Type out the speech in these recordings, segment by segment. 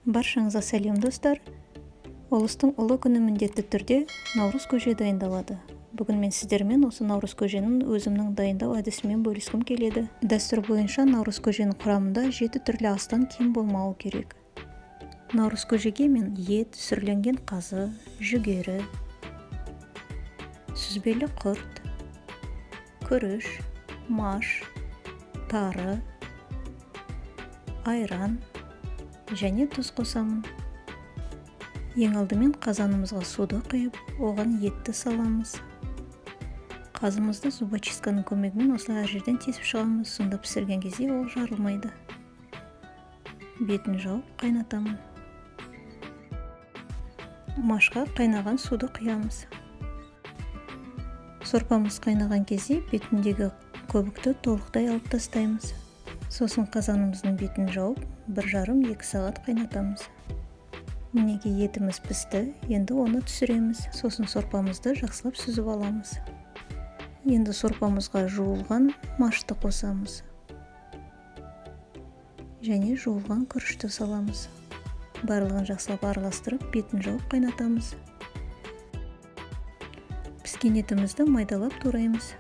Баршаңызға сәлем, достар! Ұлыстың ұлы күні міндетті түрде наурыз көже дайындалады. Бүгін мен сіздермен осы наурыз көженің өзімнің дайындау әдісімен бөліскім келеді. Дәстүр бойынша наурыз көженің құрамында 7 түрлі астан кем болмауы керек. Наурыз көжеге мен ет, сүрленген қазы, жүгері, сүзбелі құрт, күріш, маш, тары, айран және тұз қосамын. Ең алдымен қазанымызға суды құйып, оған етті саламыз. Қазымызды зубочистканың көмегімен осылай әр жерден тесіп шығамыз, сонда пісірген кезде ол жарылмайды. Бетін жауып қайнатамын. Машқа қайнаған суды құямыз. Сорпамыз қайнаған кезде бетіндегі көбікті толықтай алып тастаймыз. Сосын қазанымыздың бетін жауып, 1,5-2 сағат қайнатамыз. Мінекей етіміз пісті, енді оны түсіреміз. Сосын сорпамызды жақсылап сүзіп аламыз. Енді сорпамызға жуылған машты қосамыз. Және жуылған күрішті саламыз. Барлығын жақсылап араластырып, бетін жауып қайнатамыз. Піскен етімізді майдалап тураймыз.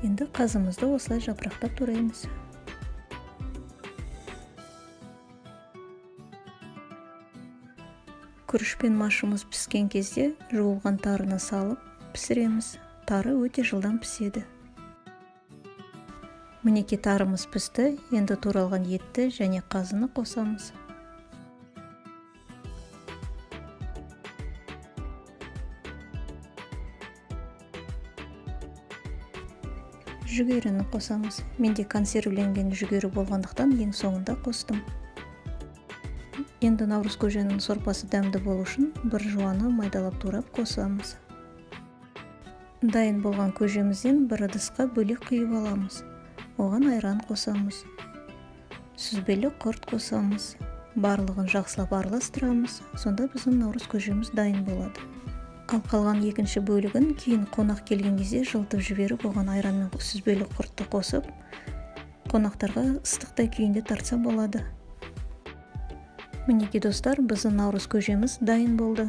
Енді қазымызды осылай жапырақтап тураймыз. Күріш пен машымыз піскен кезде жуылған тарыны салып пісіреміз. Тары өте жылдам піседі. Мінекей тарымыз пісті, енді туралған етті және қазыны қосамыз. Жүгеріні қосамыз. Менде консервіленген жүгері болғандықтан ең соңында қостым. Енді наурыз көженің сорпасы дәмді болу үшін бір жуаны майдалап турап қосамыз. Дайын болған көжемізден бір ыдысқа бөлек құйып аламыз. Оған айран қосамыз. Сүзбелі құрт қосамыз. Барлығын жақсылап араластырамыз. Сонда біздің наурыз көжеміз дайын болады. Ал қалған екінші бөлігін кейін қонақ келген кезде жылытып жіберіп, оған айран мен сүзбелі құртты қосып, қонақтарға ыстықтай күйінде тартса болады. Мінекей достар, біздің наурыз көжеміз дайын болды.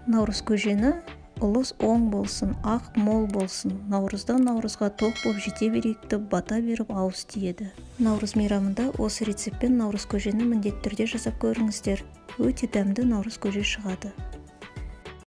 Наурыз көжені ұлыс оң болсын, ақ мол болсын, наурыздан наурызға тоқ боп жете берейік деп бата беріп ауыз тиеді. Наурыз мейрамында осы рецептпен наурыз көжені міндетті түрде жасап көріңіздер. Өте дәмді наурыз көже шығады.